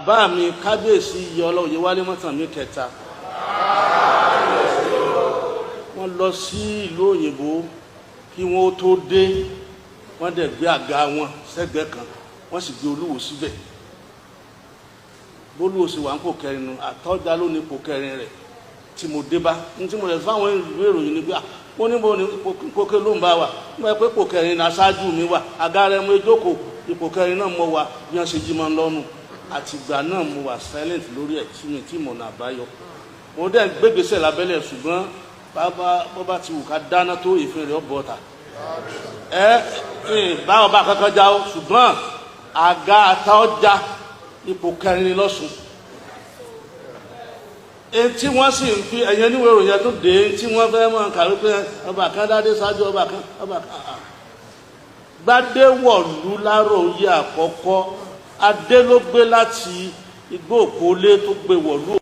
Bàbá mi, Kábíyèsí Iyọlá Oyèwálé Mọ́tàmí kẹta, wọ́n lọ sí ìlú òyìnbó. Kí wọ́n tó dé, wọ́n dẹ̀ gbé àga wọn sẹ́gbẹ̀ẹ́ kan, wọ́n sì gbé Olúwo síbẹ̀. Bólúwo sì wà ń pò kẹrin nu, Àtọ́já ló ní ipò kẹrin rẹ̀ tí mo dé bá ní tí mo lè fáwọn ìwé ìròyìn ni pé mo ní mo ní kókè ló ń bá wa. Mo yẹ pé ipò kẹrin ní aṣáájú mi wà, àga rẹ̀ mo jókòó, ipò kẹrin náà mo wà. Bí wọ́n ṣe jí máa ń lọ́nu, àtìgbà náà mo wà silent lórí ẹ̀ tí mi tí mọ̀nà àbáyọ. Mo dẹ̀ gbégbèsè lábẹ́lẹ̀, ṣùgbọ́n bàbá bọ́bá ti wù ká dáná tó, ìfẹ́ rẹ̀ ọ̀bọ̀ ta ẹ ẹ bá ọba kankan já o, ṣùgbọ́n àga Àtaọ́jà, ipò kẹrin ni lọ́sùn. Etí wọ́n sì ń fi ẹ̀yẹ níwèé ìròyìn tó dé tí wọ́n fẹ́ mọ̀ kàwé pé ọba kan dádé ṣáájú ọba kan, ọba kan gbadéwọ̀lú láròyé àkọ́kọ́. Adé ló gbé láti igbó òkólé tó gbé wọ̀lú.